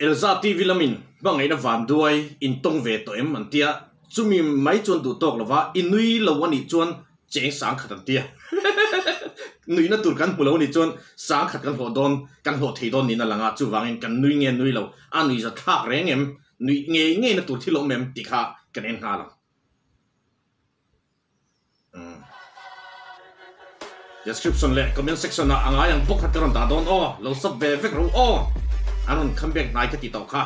Elza TV lamin hmangaihna vanduai in tawng ve tawh em an tia, chumi mai chuan duh tawk lova i nui lo a nih chuan cheng sang khat an tia. Nuihna tur kan hmu lo a nih chuan sang khat kan hlawh dawn, kan hlawh thei dawn niin a lang a, chuvangin kan nui nge nui lo, a nuihza thlak reng em, nuih ngei ngeina tur thil awm em tih kha kan en nghal ang. Description leh comment section ah a ngai ang bawk kha ka rawn dah dawn aw, lo sub ve vek ro aw, an rawn come back hnai ka ti tawh kha.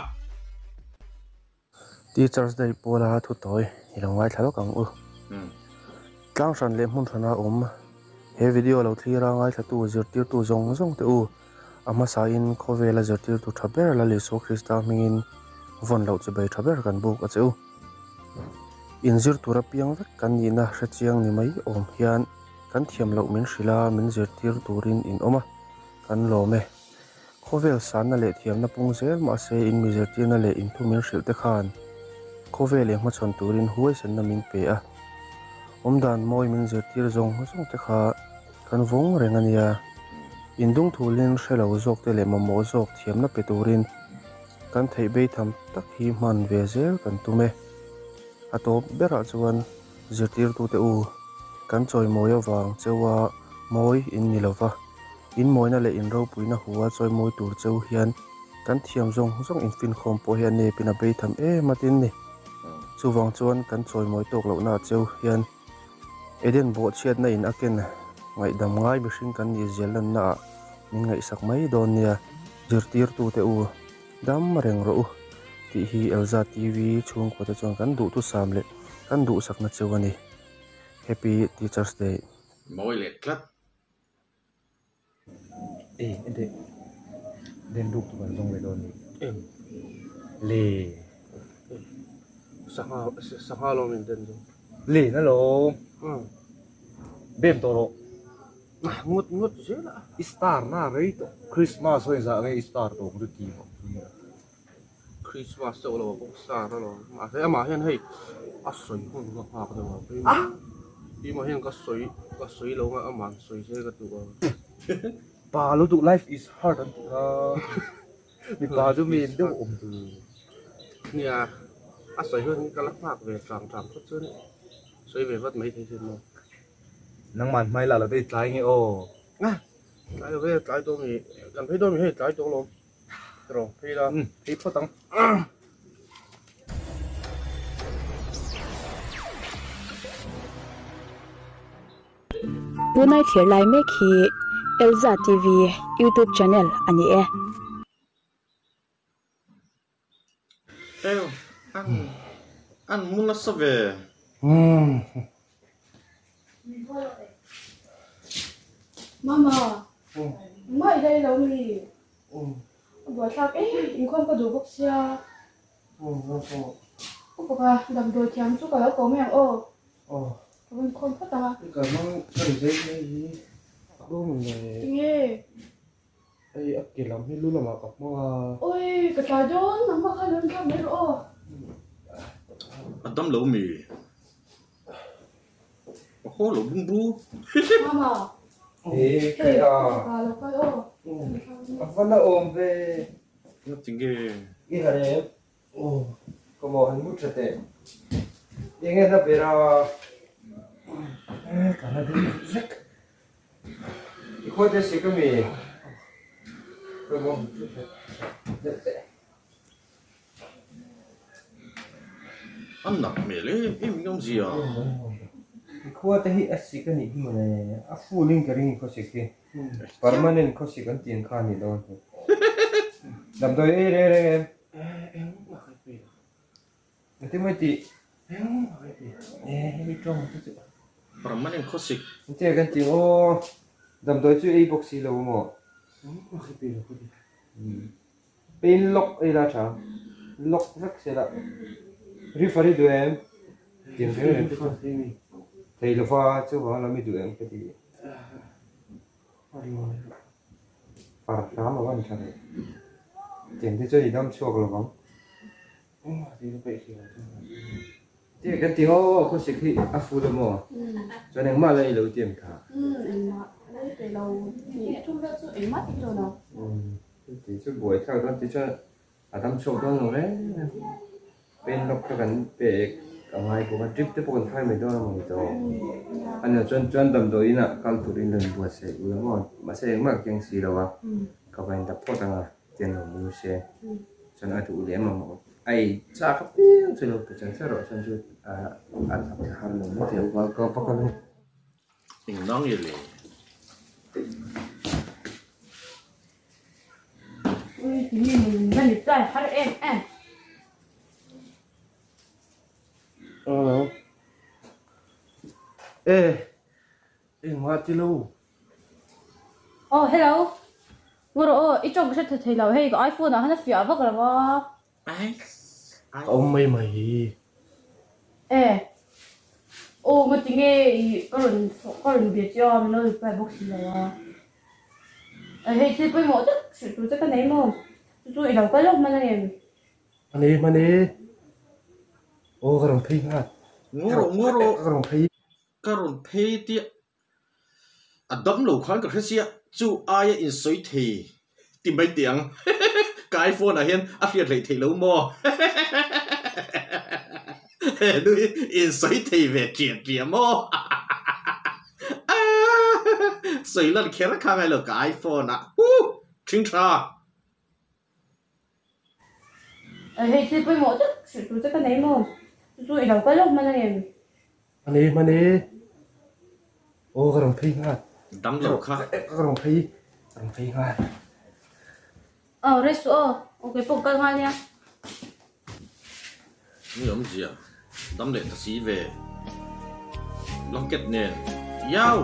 Teachers Day pawla thu tawi i lo ngaithla lawk ang u. Tlang hran leh hmun hrana awm he video lo thlira ngaithlatu zirtirtu zawng zawng te u, a hmasain khawvela zirtirtu tha ber Lal Isua Krista hmingin vawn loh chibei tha ber kan buk a che u. Inzir tura piang vek kan nihna hrechiang ni mai awm hian kan thiam loh min hrilh a, min zirtir turin in awm a, kan lawm e. Khawvel sanna leh thiamna pung zel mahse in mi zirtirna leh in thu min hrilh te khan khawvel eng hmachhawn turin huaisenna min pe a, awmdan mawi min zirtir zawng zawng te kha kan vawng reng a nia. Indungthulin hre lo zawk te leh mamawh zawk thiamna pe turin Kan theih bei tham tak hi hman ve zel kan tum e. A tawp berah chuan zirtirtute u, kan chawimawi avang cheua mawi in ni lova, in mawina leh in ropuina hua chawimawi tur cheu hian kan thiam zawng zawng infinkhawm pawh hi a nepin a bei tham em a tin ni. Chuvang chuan kan chawimawi tawk lohna cheu hian Eden bawhchhiatna in a ken ngaihdam ngai mihring kan nih zial lanna ah min ngaihsak mai dawn nia, zirtirtute u dam reng rawh u tih hi Elza TV chhungkua te chuan kan duhthusam leh kan duhsakna cheu a ni. Happy Teachers Day. Mawi leh tlat. Ei ente den ruk chu kan zawng ve dawn ni eng le sangha sangha lawm in den chu le na lo bem tawh rawh ngut ngut zel a i star na rei tawh Christmas ho in zah nge i star tawh ang chu ti bawk Christmas deuh lo a bawk star alawm mahse amah hian hei a sawi hun ka nghak deuh a keimah keimah hian ka sawi ka sawi lo nga amah an sawi se ka duh a. Pa lo duh life is hard an tih kha mipa chu mi in deuh awm tur. Nia a sawi hun hi ka la nghak ve tang tang phawt chuan sawi ve vat mai thei sin maw. Nangman hmai lah lo te i tlai nge aw. Tlai lo ve tlai dawn mi kan phei dawn mi hei tlai tawh alawm. Rawh phei la. Umm phei phawt ang. Tunai thlir lai mek hi Elza TV YouTube channel a ni e. Ew an an mu nasa ve. Mama, engmah i lei lo mi? A buaithlak em, inkhawm ka duh bawk sia. U bawka damdawi thiam chu ka lo ko mai ang aw. Ka va inkhawm phawt ang a. Tinge? Hei a ke lam hi lu lamah ka hmang a. Oi, ka tlai dawn, nangmah kha lo inthlak mai rawh aw. A dam lo mi? A haw lo bung bu. Mama. He kai a. Ka lo kal aw. A va la awm ve. Tinge? I har em? Ka maw han mu tha teh. Enge na ber a? Ka la deuh vek. I khawi te sik ami? Ka maw han mu tha deuh teh. A nat hmel em em in awmzia. I khua te hi a sik anih hi mawle. A full in ka ring i khawsik hi. Permanent khawsik an tih ang kha anih dawn hi. Damdawi ei reng reng em? Engmah ka pe lo. Engtin mawi tih? Engmah ka pe lo. Eh hemi tawng te chu. Permanent khawsik. Engtin kan tih aw? Damdawi chu ei bawk si lo maw? Engmah ka pe lo ka ti. Pain lock ei la tha. Lock vek se la. Referee duh em? Tiang reng reng te chu. Thei lova chuvang lam i duh em ka ti. Far hram a van tha ve. Tiang te chuan i dam chhuak lo vang. Tiang kan ti ho khawsik hi a full a maw? Chuan engmah la ei lo ti em kha? Engmah la ei pe lo. Ni thum vel chu engmah ti lo. Ti chu buai thlak dawn ti chuan. A dam chhuak dawn lo reng reng. Pain lock kha kan pek a ngai bawk a, drip te pawh kan khai mai dawn a maw ni tawh. A nia chuan chuan damdawiin ah kal turin rawn buatsaih ula maw, mahse engmah ka keng si lo a, ka va in dap phawt ang a, tian lo mu se, chuan a duh leh mamawh a ei chak apiang chu lo pe chan chan rawh chuan chu a a har lo mai thei a, ka va kal a ni. Engdang nge le? Hello. Eh, engmah ti lo. Oh, hello. Ngawr aw, i tawng ka hre thei thei lo. Hei ka iPhone ah khan a fiah vak lo a. Ka awm mai mai. Eh. Aw, ngati nge i ka rawn ka rawn bia che a, min lo reply bawk si lo a. Hei thil pawimawh tak hrilh tur che ka nei maw? Chu chu i lo kal lawk hman angem? Hmani hmani. Aw ka rawn phei nghal. Ngaw rawh ngaw rawh. Ka rawn phei. Ka rawn phei tia a dam lo khan ka hre sia chu aia insawi thei ti mai teh ang ka iPhone ah hian a hriat hleih theih lo maw nui insawi thei ve ṭiah ṭiah maw. Sawi lan kher kha ngai lo ka iPhone ah huh thing tha. Hei thil pawimawh tak hrilh tur che ka nei maw? Chu chu i lo kal lawk hman angem? Hmani hmani aw ka rawn phei nghal. Dam lo kha. Ka rawn phei ka rawn phei nghal. Aw rei suh aw, aw keipawh ka kal nghal nia. Ni awmzia dam leh ta si ve blanket nen yau.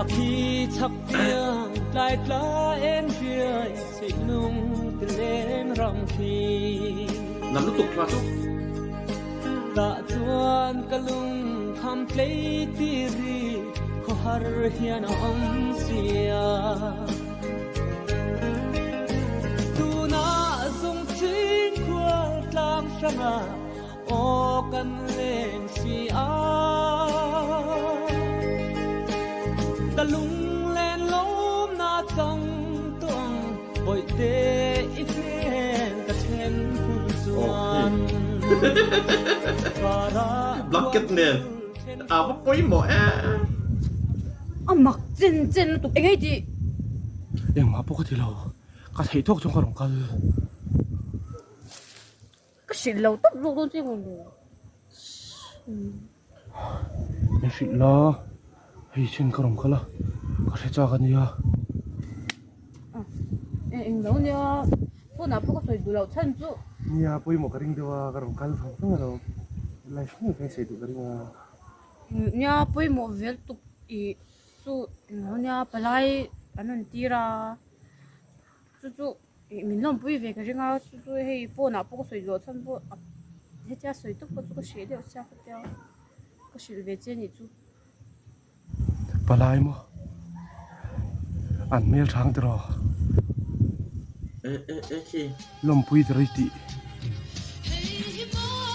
A khi chak tiang tlai tla en riai lung ti leng ram khi. Nam lutuk hla chu. Tah chuan ka lung kham tlei ti ri khawhar hian a awm sia. Tunah zung ching khual tlang hrangah aw kan leng si a. Ka lunglen lawm na chang tuang bawihte i hmel ka then hun chuan. Blanket nen a va pawimawh em. A mak chen chen lutuk eng ei tih. Engmah pawh ka ti lo, ka theih tawk chuan ka rawn kal. Ka hrilh lo tawp zawk dawn che maw le. Min hrilh la, hei chin ka rawn kal a, ka hre chak a nia. Eng lo nia, phone ah pawh ka sawi duh loh chhan chu. Nia, pawimawh ka ring deuh a, ka rawn kal vang vang alawm. Live ngei kha i sawi duh ka ring a. Nia, pawimawh vel tuk i chu eng lo nia, palai an rawn tir a, chu chu. Ih min lawmpui ve ka ring a chu chu hei phone ah pawh ka sawi duh chhan pawh hetia sawi tawp pawh chu ka hreh deuh sia khatia ka hrilh ve che anih chu. Palai maw an hmel thang tiraw Eh eh eh khi. Lawmpui tiraw i tih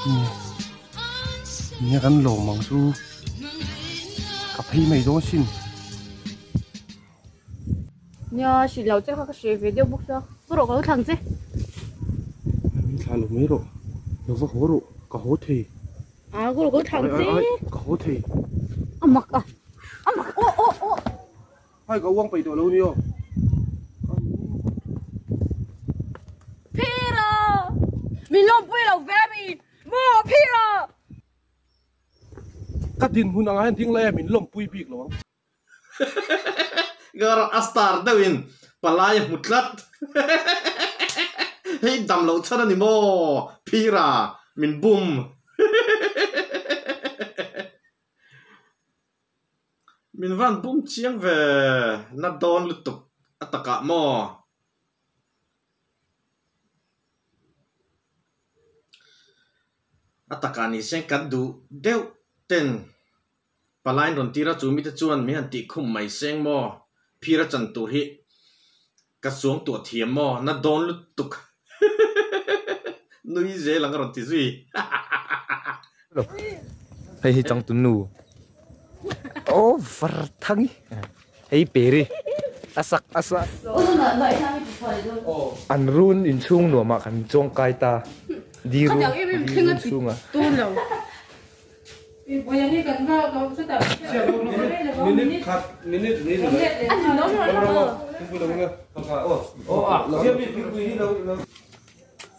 ni nia kan lawm ang chu ka phei mai dawn sin. Nia, hrilh lo che kha ka hreh ve deuh bawk sia, pu rawh ka lo thlang che. Min thlah lo mai rawh, lo va haw rawh, ka haw thei. A, pu rawh ka lo thlang che. Ai, ka haw thei. A mak a, a mak, aw aw aw. Hai ka uang peih tawh lo nia. Phira, min lawmpui lo ve mi, maw Phira. Ka dinhmun ang ah hian ding la em, min lawmpui bik lo ang. Gara a star deuhin palai a hmu tlat. Hei dam loh chhan a ni maw? Phira min bum. Min van bum chiang ve na dawn lutuk a takah maw? A takah ni se kan duh deuh ten. Palain rawn tir a, chu mite chuan min han tih khum mai seng maw? Phir a chan tur hi ka suang tuah thiam maw? Na dawn lutuk nui zel ang a rawn ti zui. Hei hi changtu nu over thangi. Hei peri a sak a sa an run inchhung nuamah kan chuang kai ta di run di run chhungah.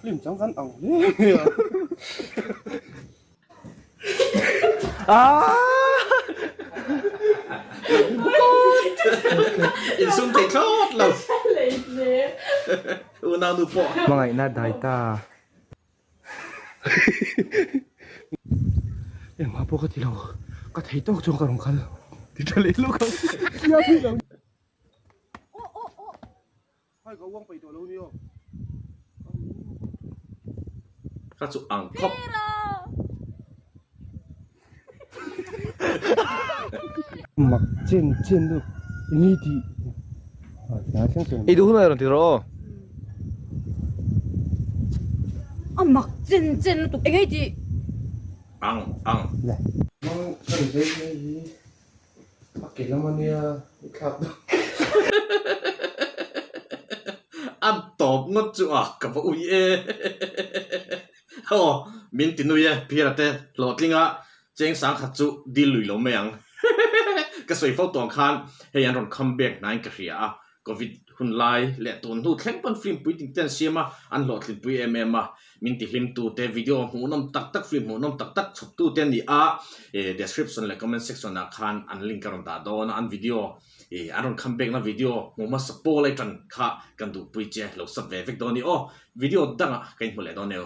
Film chang kan ang hle mai a. Insum thei thlawt lo. Unau nu pawh. Hmangaihna dai ta. Engmah pawh ka ti lo, ka thei tawk chuan ka rawn kal. Ti tha leh lawk ang. Hai ka uang peih tawh lo ni aw. Ka chu ang khawp. Mak chen chen lu ni ti. I duh hunah rawn ti rawh aw. A mak chen chen lutuk eng ei tih. Ang ang. Le. Mang ka ri zai zai hi a ke lam ania i thlak dawn. A tawp ngawt chu a ka va ui e. Aw min ti nui e Phira te hlawhtlinga cheng sang khat chu dil lui lo mai ang. Ka sawi fo tawng khan hei an rawn come back hnain ka hria a, Covid hun lai leh tun hnu thleng pawn film puitling te an siam a, an hlawhtlinpui em em a, min tihlim tu te video hmuhnawm tak tak film hmuhnawm tak tak chhawp tu te an ni a, description leh comment section ah khan an link a rawn dah dawn a, an video ih an rawn come back na video hmuh hmasa pawl ai tan kha kan duhpui che lo sub ve vek dawn a ni aw, video dangah ka inhmu leh dawn e.